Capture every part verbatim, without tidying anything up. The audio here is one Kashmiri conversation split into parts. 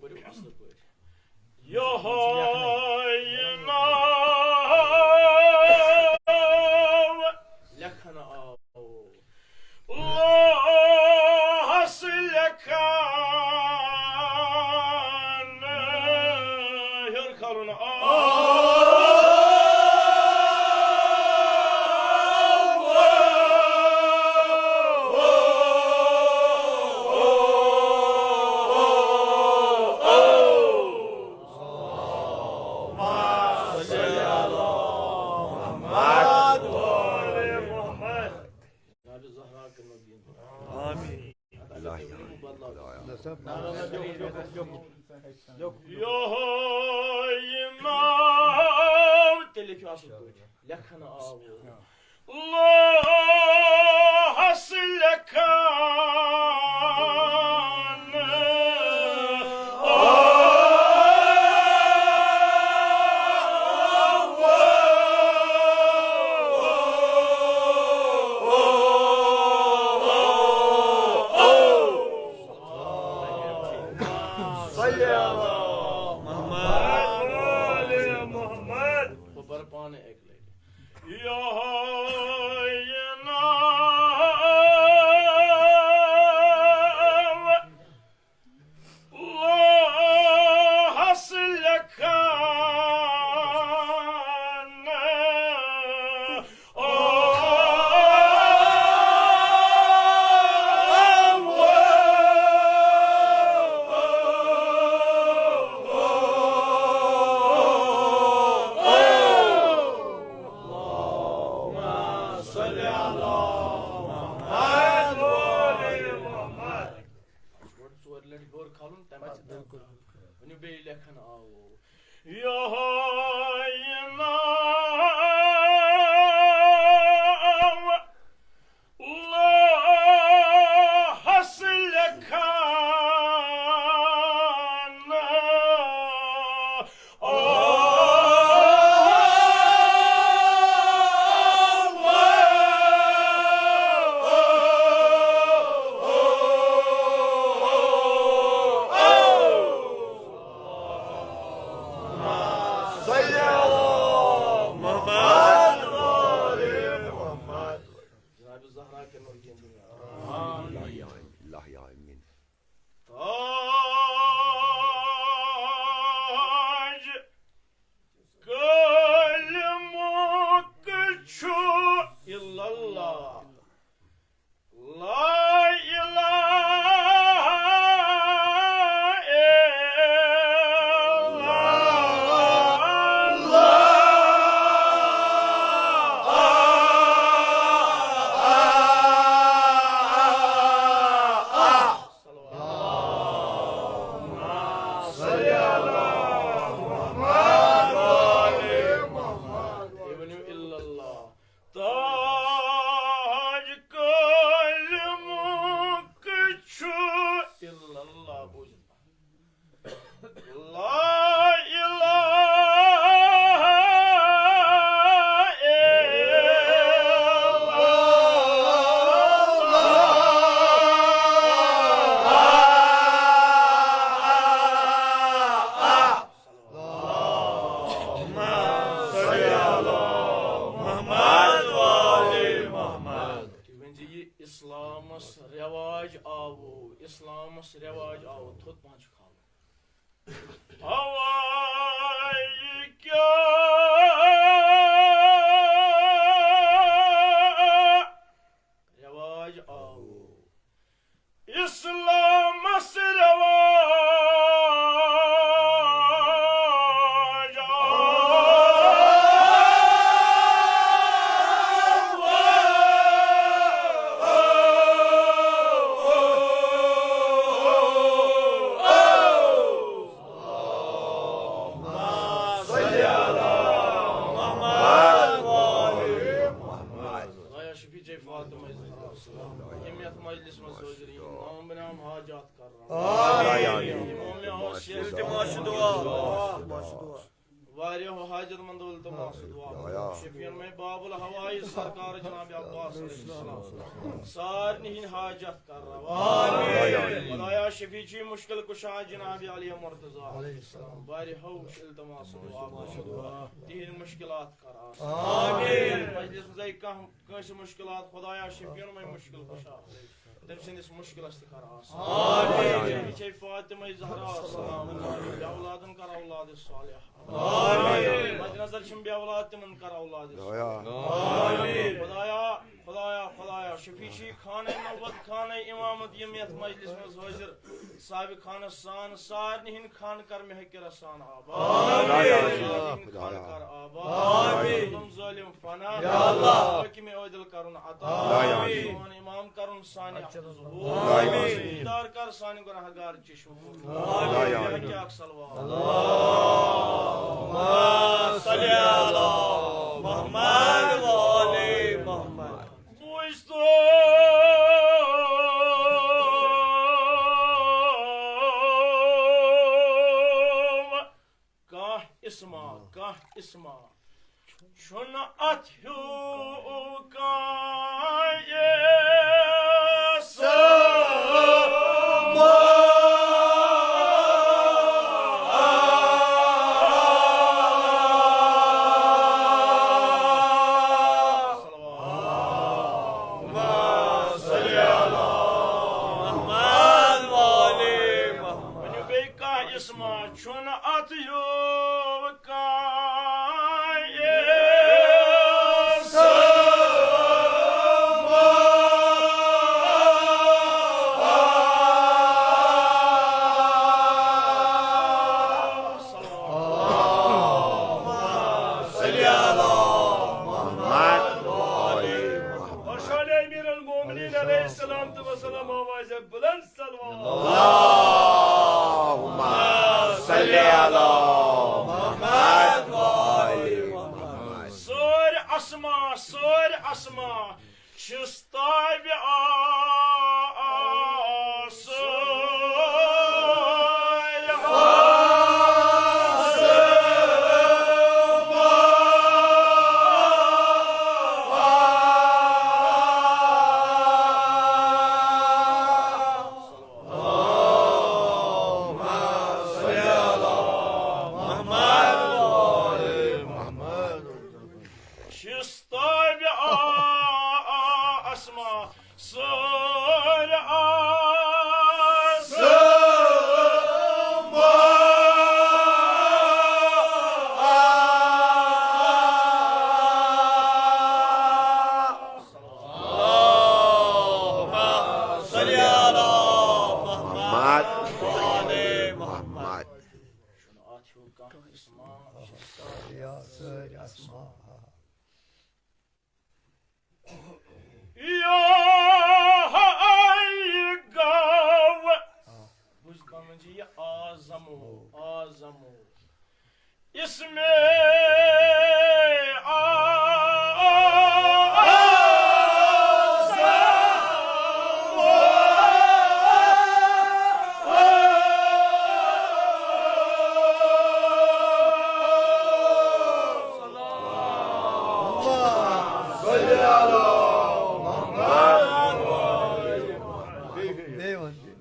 پٔرِو اَصٕل پٲٹھۍ۔ یِہوٚے ناو لیکھنہٕ آو۔ لوہَس لیکھان ہیوٚر کھالُن آو۔ آمین۔ یِہوٚے ناو تیٚلہِ لیکھِو اَصٕل پٲٹھۍ۔ لیکھنہٕ آو۔ لوہَس لیکھان آو۔ صلی علی محمد۔ بہٕ پَرٕ پانَے اَکہِ لَٹہِ۔ یِہوٚے ناو لوہَس لیکھان۔ گۄڈٕ ژورِ لٹہِ ہیوٚر کھالُن، تَمہِ پتہٕ بِلکُل۔ ؤنِو بیٚیہِ لیکھن آو۔ یِہوٚے ناو لوہَس لیکھان۔ صلی علی محمد و آل محمد۔ جناب زہرا کے نور کی دنیا۔ آمین۔ اللہ آمین۔ تاج کلمُک چھُ الا اللہ۔ لا الہ الا اللہ۔ صلی علی محمد و آل محمد۔ تُہۍ ؤنِو الا اللہ۔ تاج کلمُک چھُ الا اللہ۔ بوٗزِو۔ لا الہ الا اللہ۔ اللہم صل علی محمد و آل محمد۔ تُہۍ ؤنۍ زِ یہِ اِسلامس رٮ۪واج آوُ، اِسلامس رٮ۪واج آوُ، تھوٚد پہن چھُ کھالُن۔ اَوَے کیٛاہ رٮ۪واج آوُ۔ اِسلامس رٮ۪واج آو۔ صلی علی محمد و آل محمد۔ خدایا شفیع جے فاطمہ زہرا السلام، یِم یَتھ مجلس منٛز حٲضِر یِم نام بنام حاجات کرن۔ آمین۔ یِمو مےٚ آسہِ التماس دعا۔ واریاہو حاجت مندو التماس دعا۔ یا، یا۔ شفیعن میں باب الحوائج سرکار جناب عباس علیہ السلام۔ سارنٕے ہٕنٛدۍ حاجت کر روا۔ آمین۔ خدایا شفیع چھی مشکل کشا جناب علی مرتضی علیہ السلام۔ واریاہو التماس دعا۔ تِہنٛدۍ مشکلات کر آسان۔ آمین۔ مجلس منٛز آیہِ کانٛہہ کٲنٛسہِ مشکلات، خدایا شفیعن میں مشکل کشا۔ تٔمۍ سٕنٛدِس مُشکِلس تہِ کر آسان۔ آمین۔ یہِ چھے فاطمہ زہرا سلام اللہ علیہا، اولادن کر اولاد صالح۔ آمین۔ مد نظر چھِم بے اولاد، تِمن کر اولاد صالح۔ آمین۔ خدایا، خدایا، خدایا، شفیع چھی خانہ نبوت، خانہ امامت، یِم یتھ مجلس منٛز حٲضِر صاحب خانس سان سارنٕے ہٕنٛدۍ خان کر مےٚ کر آسان آباد۔ آمین۔ ظالم خان کر آباد۔ آمین۔ ظلم ظالم فنا۔ یا اللہ۔ حاکم عادل کرُن عطا۔ آمین۔ سون امام کرُن سانہِ حق ظہور۔ آمین۔ دیدار کر سانہِ گناہگار چشم۔ آمین۔ بیاکھ صلوات۔ اللہم صل علی محمد و آل محمد۔ بوٗزتم کانٛہہ اسما، کانٛہہ اسما چھُنہٕ اتھ ہیوٗ کانٛہہ اسما۔ ؤنِو بیٚیہِ کانٛہہ اسما چھُنہٕ اتھ ہیوٗ کانٛہہ اسما۔ صلی علی محمد و آل محمد۔ ارشاد امیر المومنین علیہ الصلوۃ والسلام، آواز بلند صلوات۔ اللہم صلی علی محمد و آل محمد۔ سٲرۍ اسما، سٲرۍ اسما چھِس تابع آسٲنۍ۔ چھِس تابع اسما سٲرۍ آسما۔ اللہم صل علی محمد و آل محمد۔ چھُنہٕ اَتھ ہیوٗ کانٛہہ اسما۔ یا سٲرۍ اسما۔ یا ہے گاو۔ بوٗز پنُن چھُ یہِ آزمو، آزمو۔ اسمِ آزمو۔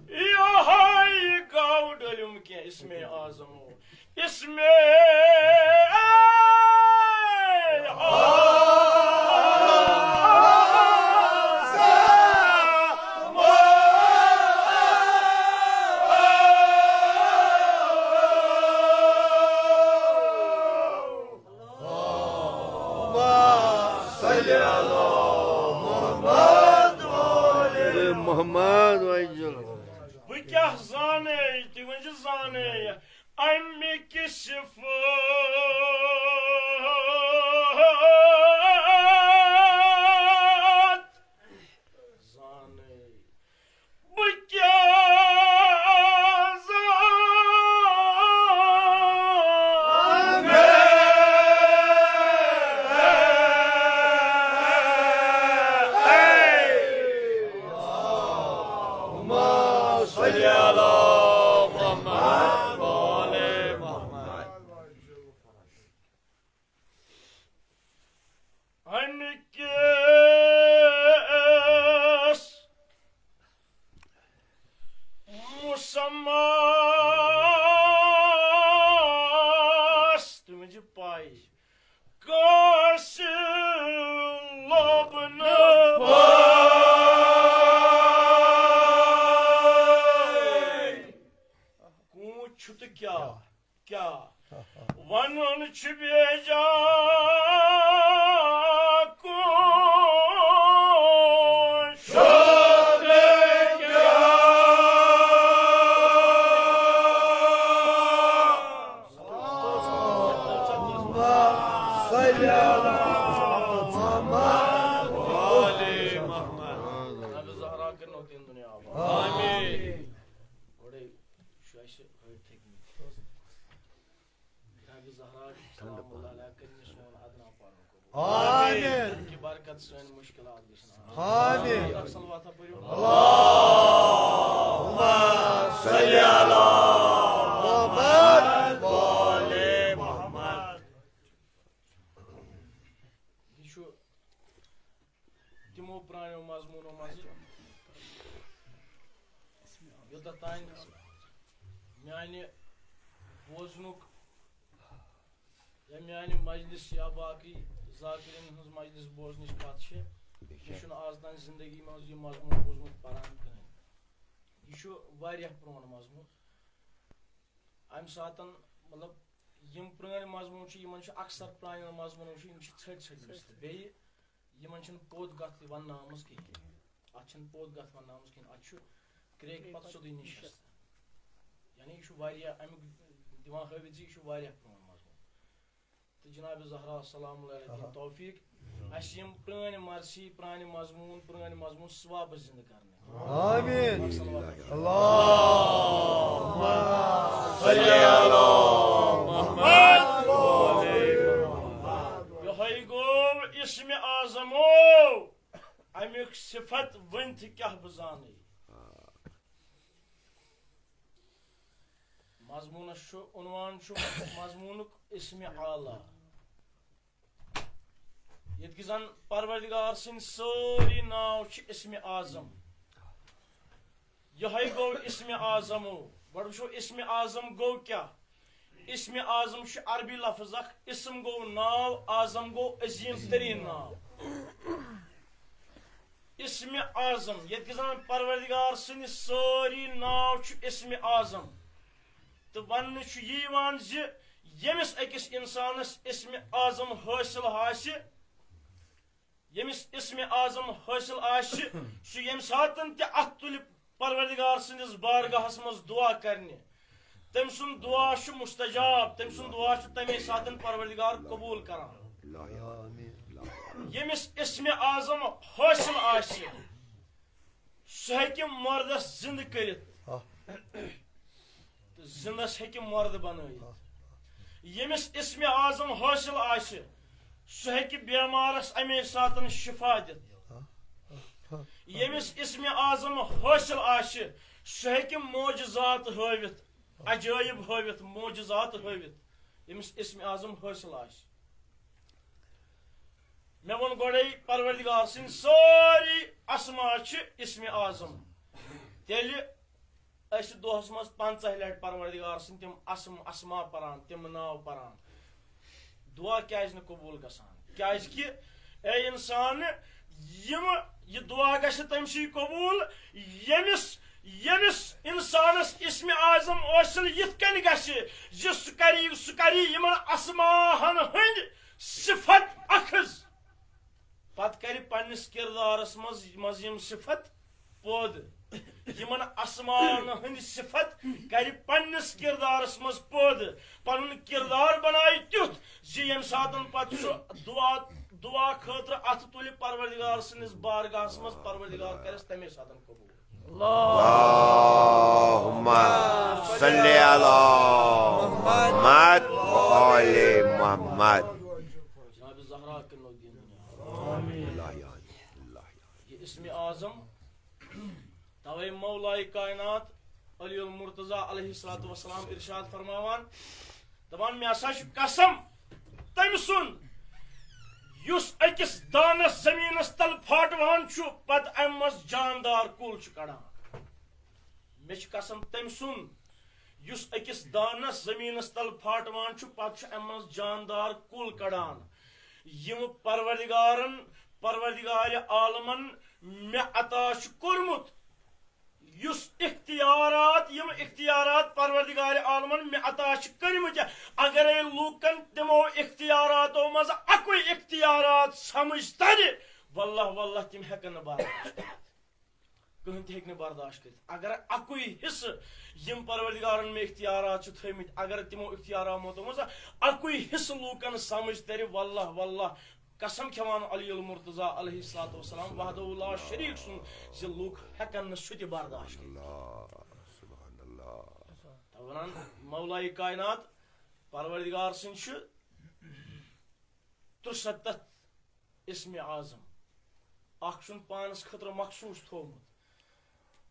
یہے گاو ڈلم کینٛہہ اسمِ آزمو۔ اسمِ آزمو۔ اللہم صل علی محمد و آل محمد۔ بہٕ کیٛاہ زانَے، تُہۍ ؤنِو زانَے، اَمِکۍ صِفات۔ زانَے۔ بہٕ کیٛاہ زانہٕ؟ اللہم صل علی محمد و آل محمد۔ سماس، تُہۍ ؤنِو پاے۔ کٲنٛسہِ لوٚب نہٕ پاے۔ کوٗت چھُ تہٕ کیٛاہ، کیٛاہ وَنُن چھُ بیجا، کوٗت چھُ تہٕ کیٛاہ۔ صلی علی محمد۔ آل محمد۔ جناب زہرا کٔرِنو دین دُنیا آباد۔ آمین۔ گۄڈے چھُ اَسہِ ہٲوِتھ تھٔکمٕتۍ۔ جناب زہرا سلام اللہ علیہا کٔرِنۍ سون ادنا پرُن قبول۔ آمین۔ اَمہِ کہِ برکت سٲنۍ مُشکلات گژھن آسان۔ آمین۔ اکھ صلواتہ پٔرِو۔ اللہم صلی علی محمد و آل محمد۔ یہِ چھُ تِمو پرٛانیو مضموٗنو منٛزٕ یوٚتَتھ تام میٛانہِ بوزنُک یا میٛانہِ مجلس یا باقٕے ذاکرین ہٕنٛز مجلس بوزنٕچ کتھ چھِ، مےٚ چھُنہٕ آز تام زندگی منٛز یہِ مضموٗن بوٗزمُت پران کٕہٕنۍ۔ یہِ چھُ واریاہ پرون مضموٗن۔ امہِ ساتن، مطلب، یِم پرٲنۍ مضموٗن چھِ، یِمن چھُ اکثر پرانٮ۪ن مضموٗنن چھُ، یِم چھِ ژھٔٹۍ ژھٔٹۍ مٕتۍ۔ بیٚیہِ یِمن چھِنہٕ پوٚت گتھ تہِ وننہٕ آمٕژ کِہیٖنۍ۔ اتھ چھِنہٕ پوٚت گتھ وننہٕ آمٕژ کِہیٖنۍ، اتھ چھُ کرٛیکہِ پتہٕ سیوٚدُے نِشست۔ یعنی یہِ چھُ واریاہ، امیُک دِوان ہٲوِتھ زِ یہِ چھُ واریاہ پرون مضموٗن۔ تہٕ جناب زہرا سلام اللہ علیہا دِنۍ توفیق اَسہِ یِم پرٛٲنۍ مرثی، پرٛانہِ مضموٗن، پرٛٲنۍ مضموٗن ثوابہٕ زِندٕ کرنٕکۍ۔ آمین۔ اللہم صلی علی محمد۔ یِہوٚے گوٚو اسمِ اعظمو۔ اَمیُک صفت ؤنِتھ کیٛاہ بہٕ زانَے۔ مضموٗنس چھُ عنوان چھُ مضموٗنُک اسمِ اعلیٰ۔ ییٚتہِ کہِ زن پروردگار سٕنٛدۍ سٲری ناو چھِ اسمِ اعظم۔ یِہوٚے گوٚو اسمِ اعظمو۔ گۄڈٕ وٕچھو اسمِ اعظم گوٚو کیٛاہ؟ اسمِ اعظم چھُ عربی لفظ اکھ، اسم گوٚو ناو، اعظم گوٚو عظیٖم تریٖن ناو۔ اسمِ اعظم، ییٚتہِ کہِ زن پروردگار سٕنٛدۍ سٲری ناو چھِ اسمِ اعظم۔ تہٕ وننہٕ چھُ یہِ یِوان زِ ییٚمِس أکِس اِنسانس اسمِ اعظم حٲصِل آسہِ، ییٚمِس اسمِ اعظم حٲصِل آسہِ، سُہ ییٚمہِ ساتن تہِ اتھ تُلہِ پروردگار سٕنٛدِس بارگاہس منٛز دُعا کرنہِ، تٔمۍ سُنٛد دُعا چھُ مستجاب، تٔمۍ سُنٛد دُعا چھُ تمے ساتن پروردگار قبوٗل کران۔ ییٚمِس اسمِ اعظم حٲصِل آسہِ، سُہ ہیٚکہِ مردس زِندٕ کٔرِتھ۔ تہٕ زِندس ہیٚکہِ مردٕ بنٲیِتھ۔ ییٚمِس اسمِ اعظم حٲصِل آسہِ، سُہ ہیٚکہِ بیمارس امے ساتن شفا دِتھ۔ ییٚمِس اسمِ اعظم حٲصِل آسہِ، سُہ ہیٚکہِ معجزات ہٲوِتھ، عجٲیب ہٲوِتھ، معجزات ہٲوِتھ، ییٚمِس اسمِ اعظم حٲصِل آسہِ۔ مےٚ ووٚن گۄڈَے، پروردگار سٕنٛدۍ سٲری اسما چھِ اسمِ اعظم۔ تیٚلہِ أسۍ چھِ دۄہس منٛز پنٛژاہ لٹہِ پروردگار سٕنٛدۍ تِم اسم، اسما پران، تِم ناو پران۔ دُعا کیازِ نہٕ قبوٗل گژھان؟ کیازِ کہِ، اے انسان، یِم، یہِ دُعا گژھِ تٔمۍ سٕے قبوٗل، ییٚمِس، ییٚمِس انسانس اسمِ اعظم حٲصِل یِتھ کٔنۍ گژھِ زِ سُہ کری، سُہ کری یِمن اسماہن ہٕنٛدۍ صفت اخذ۔ پتہٕ کرِ پننِس کردارس منٛز، منٛز یِم صفت پٲدٕ۔ یِمن اسماہن ہٕنٛدۍ صفت کرِ پننِس کردارس منٛز پٲدٕ۔ پنُن کردار بنایہِ تیُتھ زِ ییٚمہِ ساتن پتہٕ سُہ دُعا، دُعا خٲطرٕ اتھٕ تُلہِ پروردگار سٕنٛدِس بارگاہس منٛز، پروردگار کرٮ۪س تمے ساتن قبوٗل۔ اللہم صلی علی محمد و آل محمد۔ جناب زہرا کٔرِنو دین دُنیا۔ اللہ یعنی، اللہ یعنی۔ یہِ اسمِ اعظم، توے مولائے کائنات علی المرتضیٰ علیہ الصلوۃ والسلام ارشاد فرماوان، دپان، مےٚ ہسا چھُ قسم تٔمۍ سُنٛد یُس أکِس دانس زٔمیٖنس تل پھاٹوان چھُ، پتہٕ امہِ منٛز جاندار کُل چھُ کڑان۔ مےٚ چھِ قسم تٔمۍ سُنٛد، یُس أکِس دانس زٔمیٖنس تل پھاٹوان چھُ، پتہٕ چھُ اَمہِ منٛز جاندار کُل کڑان۔ یِم پروردگارن، پروردگار عالمن مےٚ عطا چھُ کوٚرمُت، یُس اختیارات، یِم اختیارات پروردگار عالمن مےٚ عطا چھِ کٔرمٕتۍ، اگرے لوٗکن تِمو اختیاراتو منٛز اکُے اختیارات سمجھ ترِ، واللہ، واللہ، تِم ہٮ۪کن نہٕ برداشت کٔرِتھ۔ کٕہٕنۍ تہِ ہیٚکہِ نہٕ برداشت کٔرِتھ۔ اگر اکُے حصہٕ یِم پروردگارن مےٚ اختیارات چھِ تھٲومٕتۍ، اگر تِمو اختیاراتو منٛز اکُے حصہٕ لوٗکن سمجھ ترِ، واللہ، واللہ، قسم کھٮ۪وان علی المرتضی علیہ الصلوۃ والسلام وحدہ لا شریک سُنٛد، زِ لوٗکھ ہٮ۪کن نہٕ سُہ تہِ برداشت کٔرِتھ۔ اللہ، سبحان اللہ۔ تہٕ وَنان، مولائے کائنات پروردگار سٕنٛدۍ چھِ ترٛسَتتھ اسم اعظم۔ اکھ چھُن پانس خٲطرٕ مخصوص تھوومُت،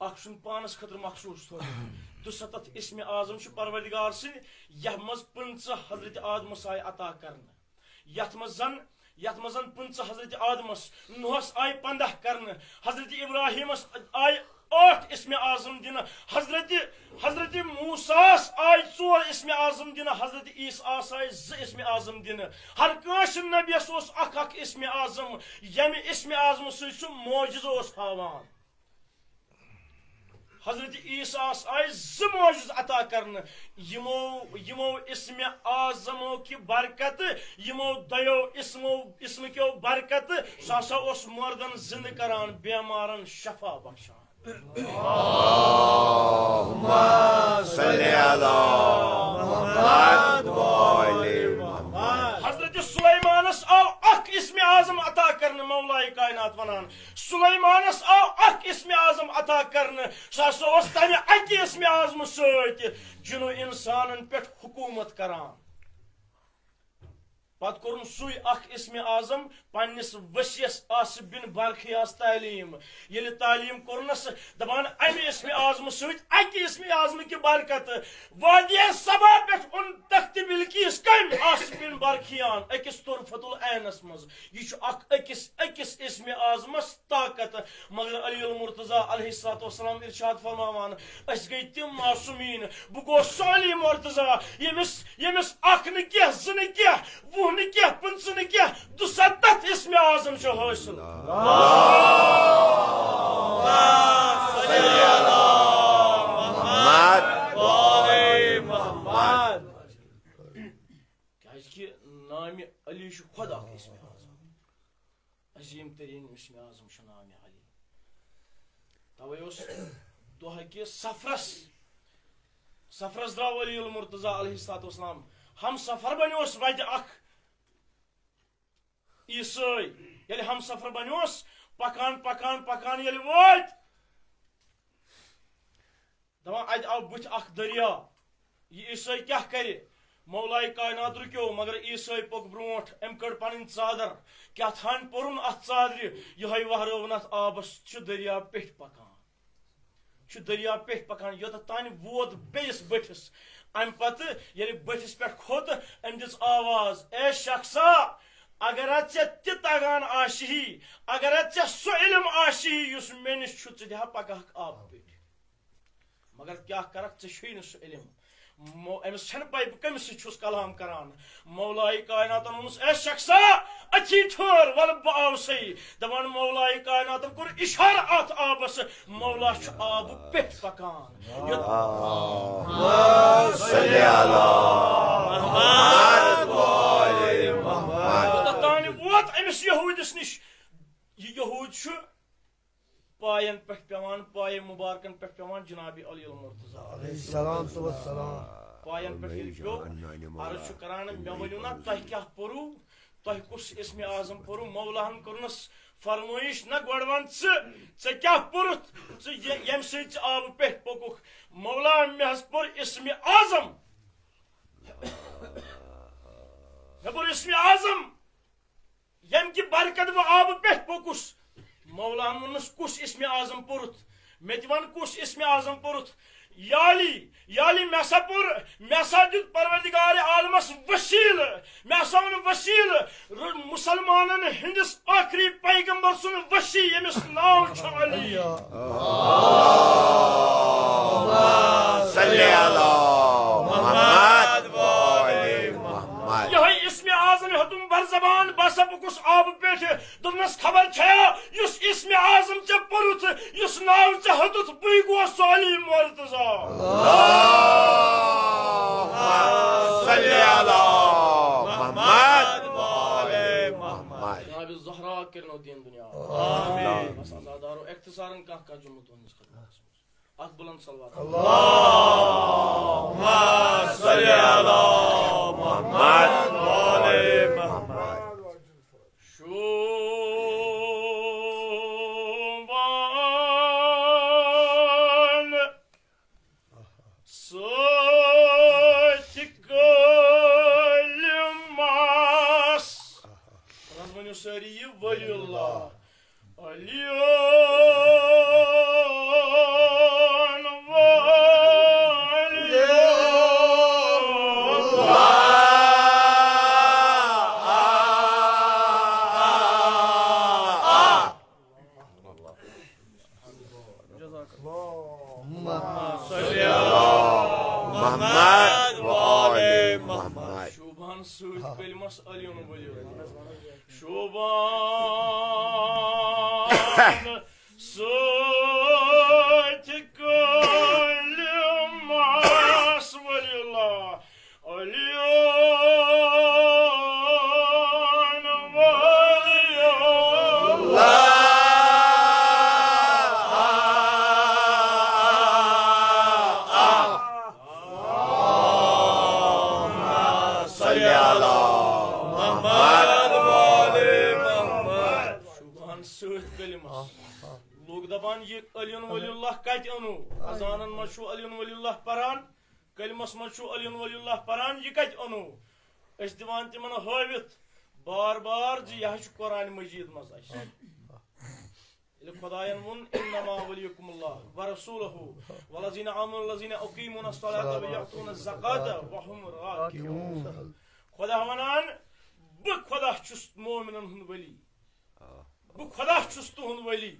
اکھ چھُن پانس خٲطرٕ مخصوص تھوومُت۔ ترٛسَتتھ اسم اعظم چھُ پروردگار سٕنٛدۍ، یتھ منٛز پٕنٛژٕہ حضرت آدمس آیہِ عطا کرنہٕ، یتھ منٛز زن، یتھ منٛز زن پٕنٛژٕہ حضرت آدمس، نوحس آیہِ پنٛداہ کرنہٕ، حضرت ابراہیمس آیہِ ٲٹھ اسم اعظم دِنہٕ، حضرت، حضرت موسیٰ ہس آیہِ ژور اسم اعظم دِنہٕ، حضرت عیسیٰ ہس آیہِ زٕ اسم اعظم دِنہٕ۔ ہر کٲنٛسہِ نبیَس اوس اکھ اکھ اسم اعظم، ییٚمہِ اسم اعظمہٕ سۭتۍ سُہ معجزٕ اوس ہاوان۔ حضرت عیسیٰ ہس آیہِ زٕ معجزٕ عطا کرنہٕ، یِمو، یِمو اسم اعظمو کہِ برکتہٕ، یِمو دۄیو اسمو، اسمہٕ کیو برکتہٕ، سُہ ہسا اوس مردن زندٕ کران، بیمارن شفا بخشان۔ اللهم صل على محمد وآل محمد۔ حضرت سلیمانس آو اکھ اسم اعظم عطا کرنہٕ، مولائے کائنات ونان، سلیمانس آو اکھ اسم اعظم عطا کرنہٕ، سُہ ہسا اوس تمہِ اکہِ اسم اعظمہٕ سۭتۍ جن و انسانن پٮ۪ٹھ حکومت کران۔ پتہٕ کوٚرُن سُے اکھ اسم اعظم پننِس ؤسیَس آصف بن برخیاہس تعلیٖم۔ ییٚلہِ تعلیٖم کوٚرنس، دپان، امہِ اسم اعظمہٕ سۭتۍ، اکہِ اسم اعظمہٕ کہِ برکتہٕ، وادی صبا پٮ۪ٹھ اوٚن تخت بلقیس کٔمۍ؟ آصف بن برخیاہن، أکِس طرفۃ العینس منٛز۔ یہِ چھُ اکھ أکِس، أکِس اسم اعظمس طاقت۔ مگر علی المرتضی علیہ الصلوۃ والسلام ارشاد فرماوان، أسۍ گٔے تِم معصومیٖن۔ بہٕ گوس سُہ علی مرتضی، ییٚمِس، ییٚمِس اکھ نہٕ کینٛہہ، زٕ نہٕ کینٛہہ، وُہ نہٕ کینٛہہ، پٕنٛژٕہ نہٕ کینٛہہ، دُسَتتھ اسم اعظم چھُ حٲصِل۔ اللهم صل على محمد وآل محمد۔ کیازِ کہِ نامِ علی چھُ خۄدا اکھ اسم اعظم۔ عظیم ترین اسم اعظم چھُ نام علی۔ توے اوس دۄہ کہِ سفرس، سفرس درٛاو علی المرتضی علیہ الصلوۃ والسلام۔ ہم سفر بنیوس وتہِ اکھ عیسٲے۔ ییٚلہِ ہم سفر بنیوس، پکان، پکان، پکان ییٚلہِ وٲتۍ، دپان، اتہِ آو بُتھِ اکھ دریا۔ یہِ عیسٲے کیٛاہ کرِ؟ مولائے کائنات رُکیو، مگر عیسٲے پوٚک برونٛٹھ۔ أمۍ کٔڑ پنٕنۍ ژادر، کیٛاہ تھانۍ پوٚرُن اتھ ژادرِ، یِہوٚے وہرٲوُن اتھ آبس۔ چھُ دریا پیٚٹھۍ پکان، چھُ دریا پیٚٹھۍ پکان، یوٚتتھ تانۍ ووت بیٚیِس بٔٹھِس۔ امہِ پتہٕ ییٚلہِ بٔٹھِس پٮ۪ٹھ کھوٚت، أمۍ دِژ آواز، اے شخصا، اگرا ژےٚ تہِ تگان آسہِ ہی، اگرا ژےٚ سُہ علم آسہِ ہی، یُس مےٚ نِش چھُ، ژٕ دِہا پگاہ آبہٕ پیٚٹھۍ۔ مگر کیٛاہ کرکھ، ژےٚ چھُے نہٕ سُہ علم۔ مو-، أمِس چھَنہٕ پَے بہٕ کٔمِس سۭتۍ چھُس کلام کران۔ مولائے کائناتن ووٚنُس، اے شخصا، أتھی ٹھٔہر، وَلہٕ بہٕ آوسَے۔ دَپان مولائے کائناتن کوٚر اِشارٕ اَتھ آبَس، مولا چھُ آبہٕ پٮ۪ٹھ پَکان۔ یوٚت-، اللهم صل على محمد وآل محمد۔ یوٚتَتھ تانۍ ووت أمِس یہوٗدِس نِش، یہِ یہوٗد چھُ پاین پٮ۪ٹھ پٮ۪وان، پایہِ مُبارکن پٮ۪ٹھ پٮ۪وان جناب علی المرتضی۔ علیہ السلام تو السلام۔ پاین پٮ۪ٹھ ییٚلہِ پیوٚو، عرض چھُ کران، مےٚ ؤنِو نا، تۄہہِ کیٛاہ پوٚروٕ؟ تۄہہِ کُس اسمِ اعظم پوٚروٕ؟ مولاہن کوٚرنس فرمٲیش، نہ، گۄڈٕ وَن ژٕ، ژےٚ کیٛاہ پوٚرُتھ؟ ژٕ یہِ-، ییٚمہِ سۭتۍ ژٕ آبہٕ پٮ۪ٹھ پوٚکُکھ۔ مولا، مےٚ حظ پوٚر اسمِ اعظم۔ مےٚ پوٚر اسمِ اعظم۔ ییٚمہِ کہِ برکت بہٕ آبہٕ پٮ۪ٹھ پوٚکُس۔ مولاہن ووٚنُس، کُس اسمِ اعظم پوٚرُتھ؟ مےٚ تہِ وَن، کُس اسمِ اعظم پوٚرُتھ؟ یا علی، یا علی، مےٚ سا پوٚر، مےٚ سا دیُت پروردگار عالمس وسیلہٕ، مےٚ سا ووٚن وسیلہٕ، ر-، مُسلمانن ہٕنٛدِس ٲخری پیغمبر سُنٛد وصی، ییٚمِس ناو چھُ علی۔ بہٕ گوٚژھ آبہٕ پیٚٹھِ۔ دوٚپنَس، خبر چھیا، یُس اسمِ اعظم ژےٚ پوٚرُتھ، یُس ناو ژےٚ ہیوٚتُتھ، بٕے گوس سُہ علی مرتضیٰ۔ اللهم صل علی محمد و آل محمد۔ جناب زہرا کرنو دین دنیا۔ آمین۔ بس عزادارو، اختصاراً کانٛہہ کانٛہہ جملہٕ تُہنٛدِس خدمتس منٛز۔ اکھ بلند صلوات۔ اللهم صل علی محمد و آل محمد۔ شوبان سۭتۍ کٲلمس۔ پتہٕ حظ ؤنِو سٲری یہِ ولی اللہ۔ علیون ولی اللہ۔ اللهم صل علی محمد و آل محمد۔ شوبان سۭتۍ کلمس علیون ولی اللہ۔ شوبان سۭتۍ کلمس ولی اللہ۔ علیون ولی اللہ۔ اللهم صل علی محمد و آل محمد۔ شوبان سۭتۍ کلمس۔ لوگ دپان، یہِ علیون ولی اللہ کتہِ اَنو؟ اذانن منٛز چھُ علیون ولی اللہ پران، کلمس منٛز چھُ علیون ولی اللہ پران، یہِ کتہِ اَنو؟ أسۍ دِوان تِمن ہٲوِتھ بار بار زِ یہِ حظ چھُ قرآن مجید منٛز اَسہِ۔ ییٚلہِ خۄدایَن ووٚن، "انما ولیکم اللہ ورسولہ والذین آمنوا الذین یقیمون الصلاۃ ویؤتون الزکاۃ وهم راکعون۔" خۄدا وَنان، بہٕ خۄدا چھُس مومنن ہُنٛد ولی، بہٕ خۄدا چھُس تُہُنٛد ولی۔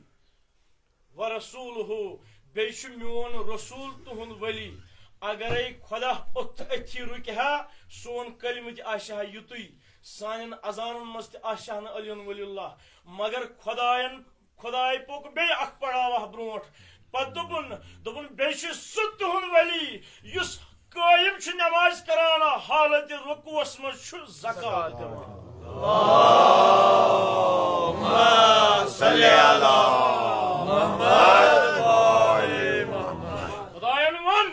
ورسولہ، بیٚیہِ چھُ میون رسول تُہُنٛد ولی۔ اگرے خۄدا اوٚتھ أتھی رُکہِ ہا، سون کلمہٕ تہِ آسہِ ہا یُتُے، سانٮ۪ن اذانن منٛز تہِ آسہِ ہا نہٕ علیون ولی اللہ۔ مگر خۄدایَن، خۄداے پوٚک بیٚیہِ اکھ پڑاوا برونٛٹھ۔ پتہٕ دوٚپُن، دوٚپُن، بیٚیہِ چھُ سُہ تُہُنٛد ولی یُس قٲیِم چھُ نماز کران، حالت رکوعس منٛز چھُ زکوٰۃ دِوان۔ اللهم صل علی محمد و آل محمد۔ خۄدایَن ووٚن،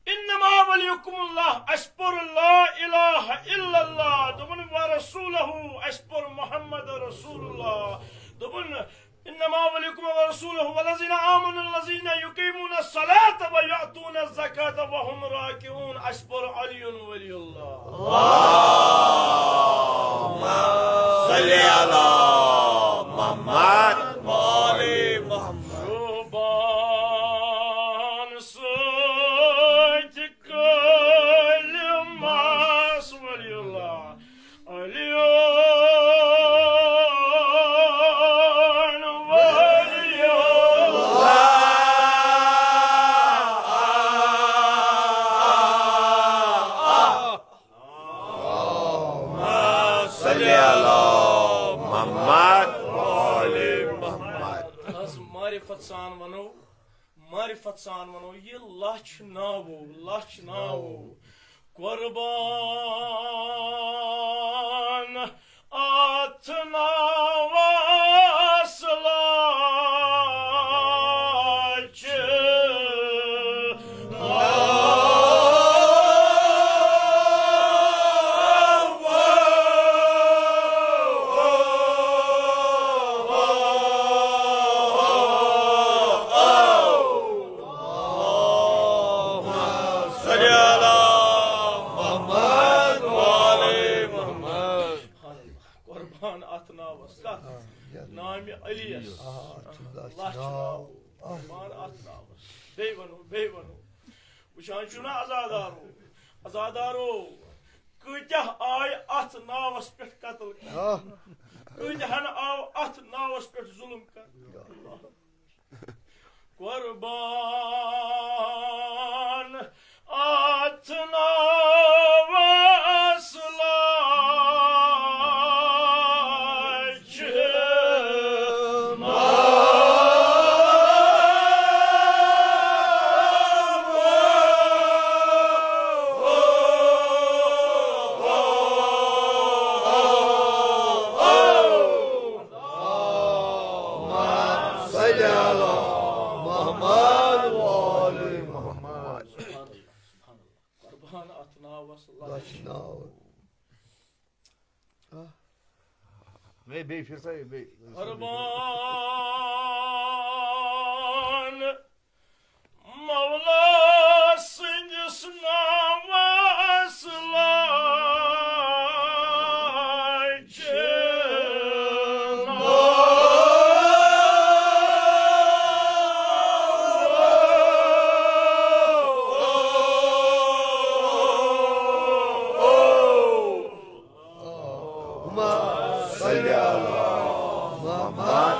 "انما ولیکم اللہ"، اَسہِ پوٚر لا الہ الا اللہ، دوٚپُن، "ورسولہ"، اَسہِ پوٚر محمد رسول اللہ، دوٚپُن، "انما ولیکم ورسولہ والذین آمنوا الذین یقیمون الصلاۃ ویؤتون الزکاۃ وهم راکعون"، اَسہِ پوٚر علی ولی اللہ۔ اللهم صل علی محمد و آل محمد۔ شوبان سۭتۍ کلمس ولی اللہ۔ علیون ولی اللہ۔ اللهم صل علی محمد و آل محمد۔ از معرفت سان ونو، معرفت سان ونو، یہِ لچھ ناوو، لچھ ناوو۔ قربان اتھ ناوس لچھ ناوو۔ اللهم صل علی محمد و آل محمد۔ قربان اتھ ناوس، کتھ؟ نامِ علی یس۔ آ، اتھ چھُ لچھ لچھ ناو۔ ناو۔ قربان اتھ ناوس۔ بیٚیہِ ونو، بیٚیہِ ونو۔ وٕچھان چھُو نا عزادارو، عزادارو، کۭتیاہ آے اتھ ناوس پٮ۪ٹھ قتل کرنہٕ؟ آ۔ کۭتیاہن آو اتھ ناوس پٮ۪ٹھ ظلم کرنہٕ؟ قربان اتھ ناوس لچھ محمد۔ سبحان اللہ، سبحان اللہ۔ قربان اتھ ناوس لچھ۔ لچھ ناو۔ آہ۔ بیٚیہِ، بیٚیہِ پھِر سا، بیٚیہِ۔ قربان مولا سٕنٛدِس ناوس لچھ ناو۔ اللهم صل على محمد۔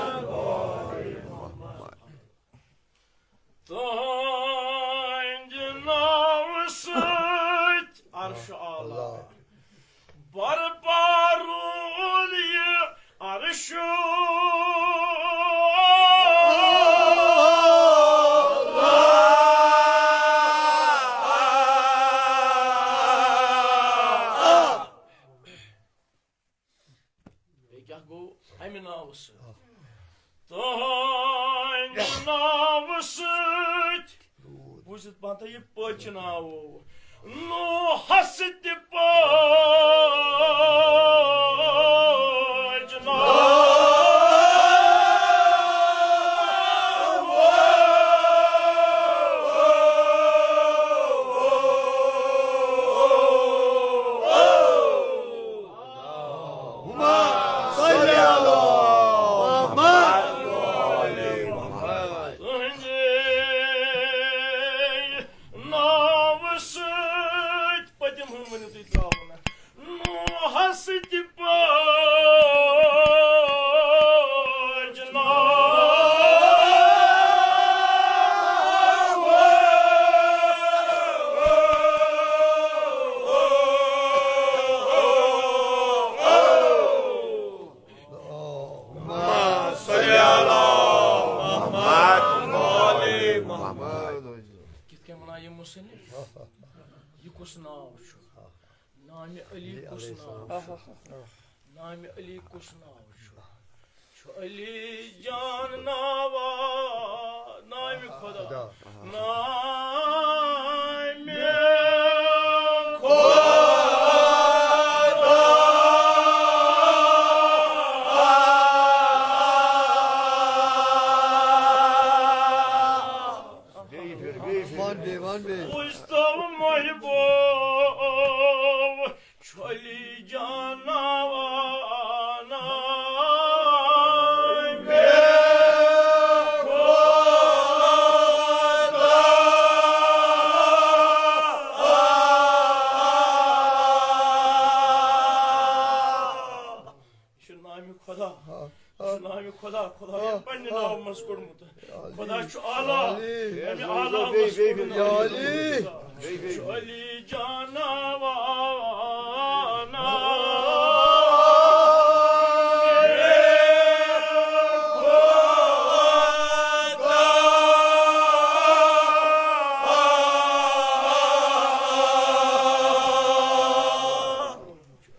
تُہنٛدِ ناوٕ سۭتۍ عرش اعلیٰ۔ اللہ۔ برپا روٗد یہِ عرش۔ بیٚیہِ کیٛاہ گوٚو اَمہِ ناوٕ سۭتۍ؟ تُہنٛدِ ناوٕ سۭتۍ۔ بوٗزِتھ پانہٕ تۄہہِ یہِ پٔچ ناوو۔ نوحس تہِ پٔچ ناو۔ اللهم صل على محمد۔ تُہنٛدِ ناوٕ سۭتۍ پٔتِم ہُن ؤنِو تُہۍ ترٛاوو نہٕ۔ نوحس تہِ پٔچ ناو۔ اللهم صل على محمد وآل محمد۔ کِتھ کٔنۍ وَنان یہِ مُصنِف؟ یہِ کُس ناو چھُ؟ نامِ علی کُس ناو چھُ؟ نامِ علی کُس ناو چھُ؟ چھُ علی جان ناوا، نامِ خدا۔ خدا۔ نامِ خدا۔ بیٚیہِ پھِر، بیٚیہِ پھِر۔ وَن بیٚیہِ، وَن بیٚیہِ۔ بوٗزتو محبوب، چھُ علی جان ناوا نامِ خدا۔ یہِ چھُ نامِ خدا۔ یہِ چھُ نامِ خدا۔ خدایَن پننہِ ناوٕ منٛز کوٚڑمُت۔ خدا چھُ اعلیٰ، اَمہِ اعلیٰ منٛز کوٚڑمُت۔ چھُ علی جان ناوا نامِ خدا۔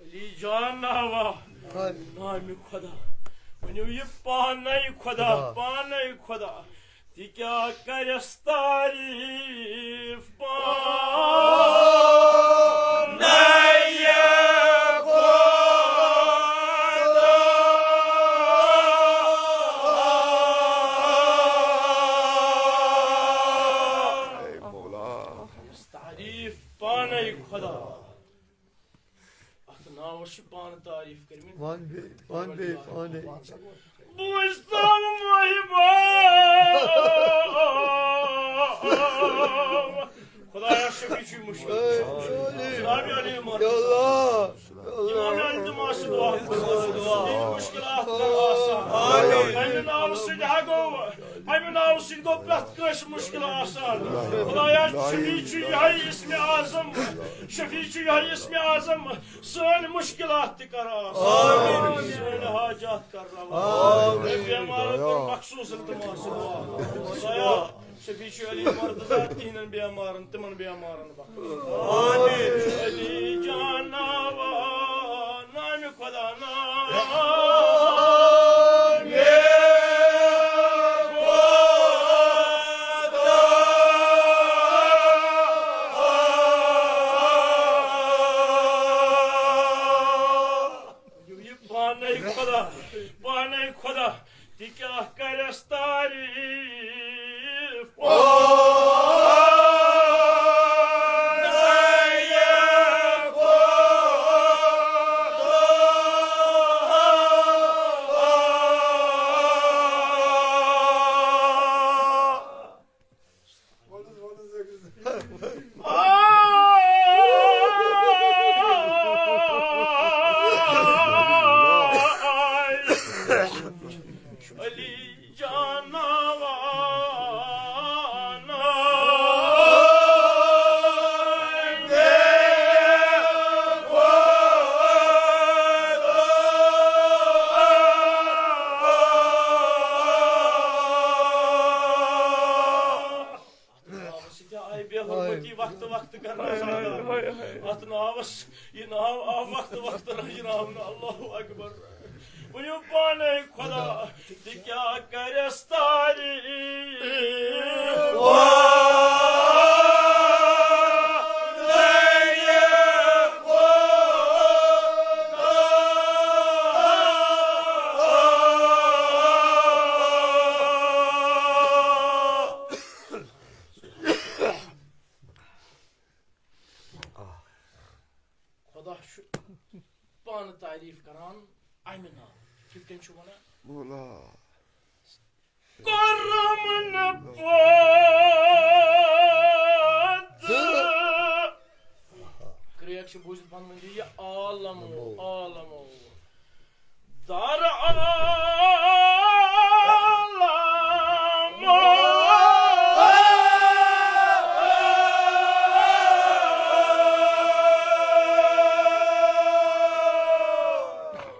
علی جان ناوا نامِ خدا۔ ؤنِو یہِ پانے خدا، خدا۔ پانے خدا۔ تہِ کیٛاہ کرٮ۪س تعریٖف پانے خدا۔ اے مولا۔ کرٮ۪س تعریٖف پانے خدا۔ اتھ ناوس چھِ پانہٕ تعریٖف کٔرمٕتۍ۔ وَن بیٚیہِ، وَن بیٚیہِ، وَن بیٚیہِ۔ بوٗزتو محبوب۔ خدایا شفیع چھُے مُشکِل۔ اے، جناب علی عمر۔ یا اللہ، یا اللہ۔ امام علی تِم آسہٕ دُعا۔ مُشکِلات کر آسان۔ آمین۔ امہِ ناوٕ سۭتۍ ہا گوٚو۔ امہِ ناوٕ سۭتۍ گوٚو پرٛٮ۪تھ کٲنٛسہِ مُشکِل آسان۔ خدایا، شفیع چھُ یِہوٚے اسمِ اعظم، شفیع چھُ یِہوٚے اسمِ اعظم۔ سٲنۍ مُشکِلات تہِ کر آسان۔ آمین۔ سٲنۍ حاجات کر روا۔ آمین۔ بیمارن کر مخصوص التماس۔ خدایا، شفیع چھُ علی مرتضی تِہنٛدٮ۪ن بیمارن، تِمن بیمارن۔ آمین۔ علی جان ناوا نامِ خدا نام۔ علی جاناوانا۔ ناوس سۭتۍ آیہِ بے حرمتی وقتہٕ وقتہٕ کرنہٕ۔ ہاے، ہاے، ہاے۔ اتھ ناوس، یہِ ناو آو وقتہٕ وقتہٕ رچناونہٕ۔ اللہ اکبر۔ ؤنِو پانے، خدا تہِ کیٛاہ کرٮ۪س تعریٖف؟ خدا چھُ پانہٕ تعریٖف کران اَمہِ ناوٕ۔ کِتھ کٔنۍ چھُ وَنان؟ مولا۔ کوٚرُم نہٕ پٲدٕ۔ کرٛیک چھِ بوٗزِتھ پَنُن ؤنِو یہِ عالمو، عالمو۔ در عالم۔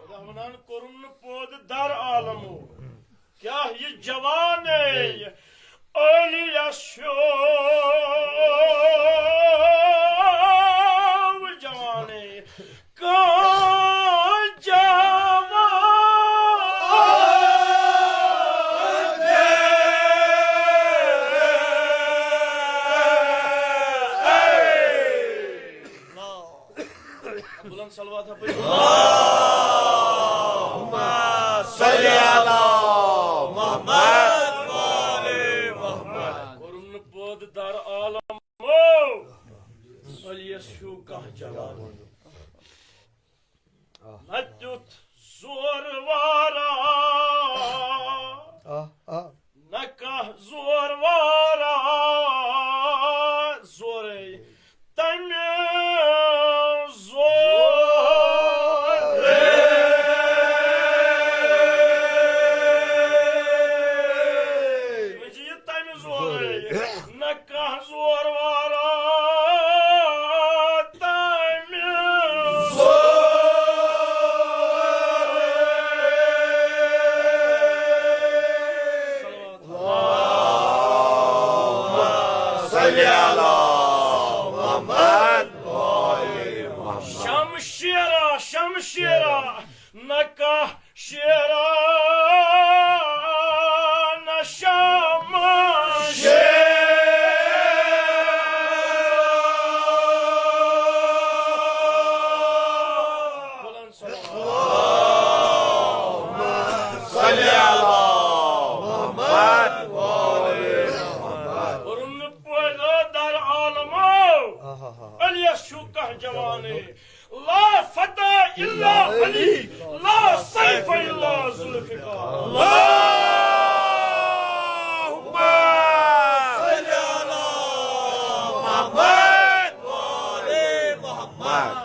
خدا ونان کوٚرُم نہٕ پٲدٕ در عالمو۔ کیٛاہ یہِ جوانے الیس شو جوانے۔ کانٛہہ جوان۔ بلند صلوات ہا پٔرِو۔ اللہم صل علی محمد و آل محمد۔ کوٚرُن پٲدٕ در عالمو۔ الیس ہیوٗ کانٛہہ جوان۔ نہ تیُتھ زور وارا۔ آہ، آہ۔ نہ کانٛہہ زور وارا۔ زورے تمہِ زورے۔ تمہِ زورے۔ نہ کانٛہہ زور وارا تمہِ زور۔ صلی علی محمد۔ شمشیرا، شمشیرا، نہ کانٛہہ شیرا، نہ شمشیرا۔ بلند صلوات۔ صلی علی محمد۔ کوٚرُن پٲدٕ در عالمو۔ الیس ہیوٗ کانٛہہ جوانے۔ لا فتح الا علی، لا سیف الا ذوالفقار۔ اللہم صل علی محمد و آل محمد۔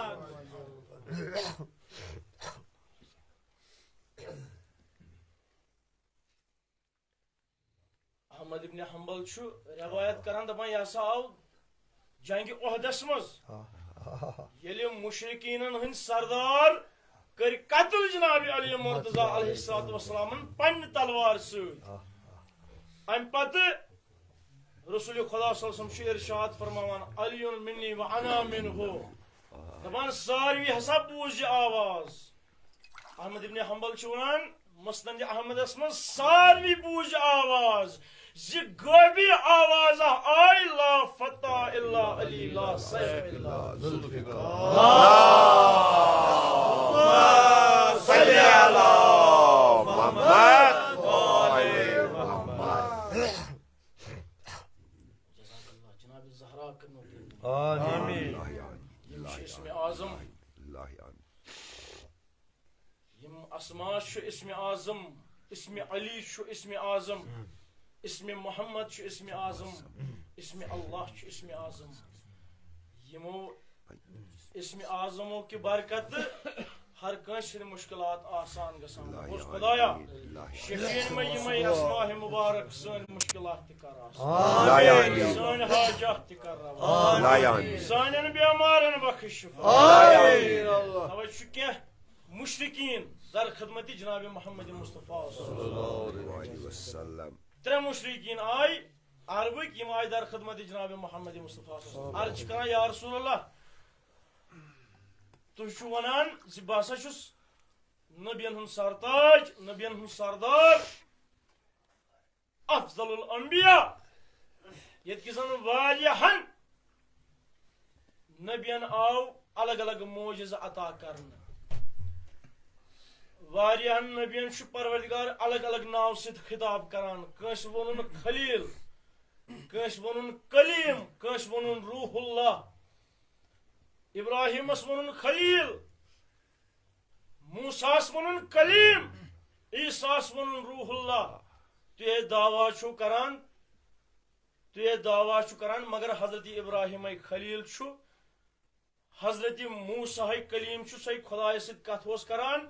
احمد ابن حنبل چھُ روایت کران، دپان، یہِ ہسا آو جنگِ احدس منٛز، ییٚلہِ مشرکیٖنن ہٕنٛدۍ سردار کٔرۍ قتل جناب علی مرتضی علیہ الصلوۃ والسلامن پننہِ تلوارِ سۭتۍ۔ امہِ پتہٕ رسول خدا صلی اللہ علیہ وسلم چھُ ارشاد فرماوان، علی منی و انا منہ، دپان، ساروی ہسا بوٗز یہِ آواز۔ احمد ابن حنبل چھُ وَنان، مسند احمدس منٛز ساروی بوٗز آواز زِ غٲبی آواز آے، لا فتح الا علی، لا سیف الا ذوالفقار۔ اللہم صل علی محمد و آل محمد۔ جزاک اللہ۔ جناب زہرا کٔرنو۔ آمین۔ یِم چھِ اسمِ اعظم۔ یِم اسماء چھُ اسمِ اعظم، اسمِ علی چھُ اسمِ اعظم، اسمِ محمد چھُ اسمِ اعظم، اسم اللہ چھُ اسم اعظم۔ یِمو اسم اعظمو کہِ برکتہٕ ہر کٲنٛسہِ ہٕنٛدۍ مُشکِلات آسان گژھان۔ لا بوز یعنی، خدایا، لا یعنی۔ شفیع مےٚ یِمے اسماء مبارک سٲنۍ مُشکِلات تہِ کر آسان۔ لا یعنی۔ سٲنۍ حاجات تہِ کر روا۔ لا یعنی۔ سانٮ۪ن بیمارن بخش شفا۔ آمین۔ توے چھُ کینٛہہ مشرکین در خدمت جناب محمد مصطفیٰ صلی اللہ علیہ وسلم۔ ترٛےٚ مشرکین آے عربٕکۍ، یِم آے در خدمت جناب محمد مصطفیٰ صلی اللہ علیہ وسلم۔ عرض چھِ کران، یا رسول اللہ، تُہۍ چھِو ونان زِ بہٕ ہسا چھُس نبین ہُنٛد سرتاج، نبین ہُنٛد سردار، افضل الانبیاء، ییٚتہِ کہِ زن واریاہن نبین آو الگ الگ معجزٕ عطا کرنہٕ۔ واریاہن نبین چھُ پروردگار الگ الگ ناو سۭتۍ خطاب کران۔ کٲنٛسہِ ووٚنُن خلیل، کٲنٛسہِ ووٚنُن کلیم، کٲنٛسہِ ووٚنُن روح اللہ۔ ابراہیمس ووٚنُن خلیل، موسیٰ ہس ووٚنُن کلیم، عیسیٰ ہس ووٚنُن روح اللہ۔ تُہۍ ہے دعویٰ چھِو کران، تُہۍ ہے دعویٰ چھِو کران، مگر حضرت ابراہیمے خلیل چھُ، حضرت موسیٰ ہے کلیم چھُ، سُے خدایس سۭتۍ کتھ اوس کران،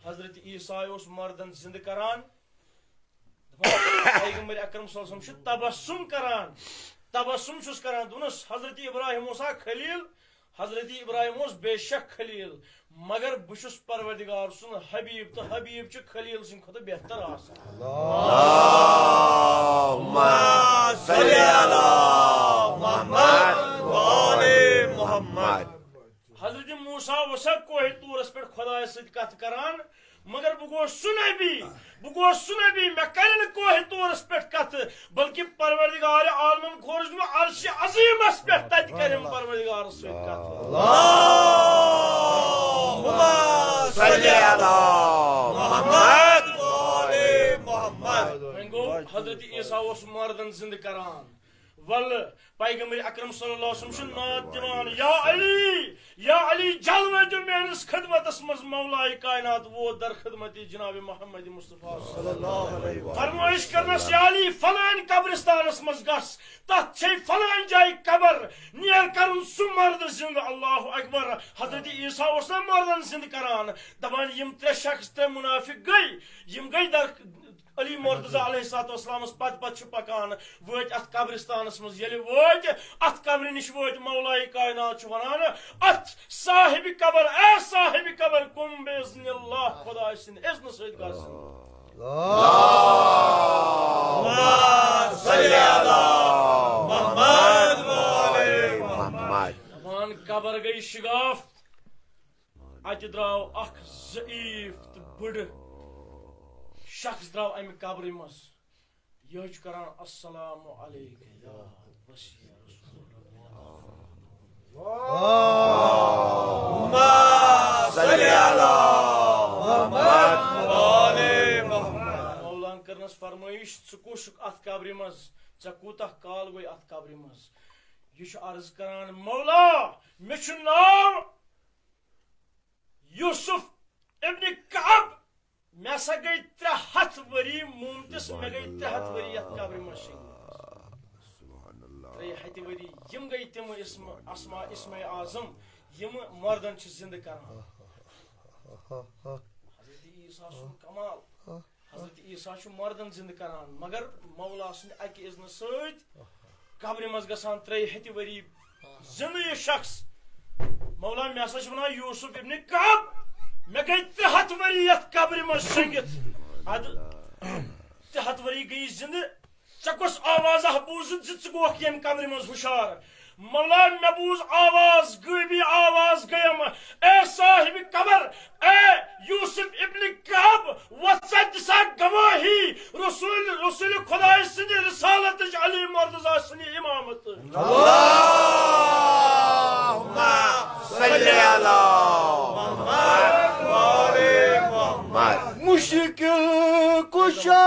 حضرت عیسیٰ اوس مردن زندٕ کران۔ دپان، پیغمبر اکرم صلی اللہ علیہ وسلم چھُ تبسم کران، تبسم چھُس کران۔ دوٚپنس، حضرت ابراہیم اوسا خلیل؟ حضرت ابراہیم اوس بے شک خلیل، مگر بہٕ چھُس پروردگار سُنٛد حبیب، تہٕ حبیب چھُ خلیل سٕنٛدِ کھۄتہٕ بہتر آسان۔ اللہم صل علی محمد و آل محمد۔ حضرت موسیٰ اوسا کوہ طورس پٮ۪ٹھ خدایس سۭتۍ کتھ کران، مگر بہٕ گوس سُہ نبی، بہٕ گوس سُہ نبی، مےٚ کرِ نہٕ کوہ طورس پٮ۪ٹھ کتھ، بلکہ پروردگار عالمن کھورُس بہٕ عرش عظیمس پٮ۪ٹھ، تتہِ کرِم پروردگارس سۭتۍ کتھ۔ اللہم صل علی محمد و آل محمد۔ وۄنۍ گوٚو، حضرت عیسیٰ اوس مردن زندٕ کران۔ ولہٕ پیغمبر اکرم صلی اللہ علیہ وسلم چھُ نعت دِوان، یا علی، یا علی، جلوٕ دِ میٲنِس خدمتس منٛز۔ مولائے کائنات ووت در خدمت جناب محمد مصطفیٰ صلی اللہ علیہ وسلم۔ فرمٲیش کرنس، یا علی، فلٲنۍ قبرستانس منٛز گژھ، تتھ چھے فلٲنۍ جایہِ قبر، نیر کرُن سُہ مرد زندٕ۔ اللہ اکبر۔ حضرت عیسیٰ اوس نا مردن زندٕ کران، دپان، یِم ترٛےٚ شخص، ترٛےٚ منافق گٔے، یِم گٔے در علی مرتضیٰ علیہ الصلوۃ والسلامس پتہٕ پتہٕ چھِ پکان، وٲتۍ اتھ قبرستانس منٛز۔ ییٚلہِ وٲتۍ، اتھ قبرِ نِش وٲتۍ، مولائے کائنات چھُ ونان، اتھ صاحب قبر، اے صاحب قبر، قم باذن اللہ، خدایہِ سٕنٛدِ اذنہٕ سۭتۍ گژھ۔ اللہم صل علی محمد و آل محمد۔ دپان، قبر گٔے شگاف۔ اتہِ درٛاو اکھ ضعیف تہٕ بٕڑٕ شخص درٛاو امہِ قبرِ منٛز۔ یہِ چھُ کران، السلام علیک یا وسیع رسول اللہ۔ اللہم صل علی محمد و آل محمد۔ مولاہن کٔرنَس فرمٲیش، ژٕ کُس چھُکھ اتھ قبرِ منٛز؟ ژےٚ کوٗتاہ کال گوٚے اتھ قبرِ منٛز؟ یہِ چھُ عرض کران، مولا، مےٚ چھُ ناو یوسف ابن کعب، مےٚ ہسا گٔے ترٛےٚ ہتھ ؤری مومتِس، مےٚ گٔے ترٛےٚ ہتھ ؤری یتھ قبرِ منٛز شٔنگِتھ۔ سبحان اللہ۔ ترٛیٚیہِ ہتہِ ؤری، یِم گٔے تِم اسم، اسماء، اسماء اعظم، یِم مردن چھِ زندٕ کران۔ حضرت عیسیٰ سُنٛد کمال۔ حضرت عیسیٰ چھُ مردن زندٕ کران، مگر مولا سٕنٛدِ اکہِ اذنہٕ سۭتۍ قبرِ منٛز گژھان ترٛیٚیہِ ہتہِ ؤری زندٕ یہِ شخص۔ مولا، مےٚ ہسا چھُ ونان یوسف ابن کعب، مےٚ گٔے ترٛےٚ ہتھ ؤری یتھ قبرِ منٛز شٔنگِتھ۔ ادٕ ترٛےٚ ہتھ ؤری گٔیی زندٕ، ژےٚ کۄس آوازہ بوٗزُتھ زِ ژٕ گوکھ ییٚمہِ قبرِ منٛز ہُشار؟ مولا، مےٚ بوٗز آواز، غٲبی آواز گٔیم، اے صاحب قبر، اے یوسف ابن کعب، وۄتھ ژٕ دِ سا گواہی رسول، رسول خدایہِ سٕنٛدِ رسالتٕچ، علی مرتضیٰ سٕنٛدِ امامتٕچ۔ اللہم صل علی محمد و آل محمد۔ مشکل کشا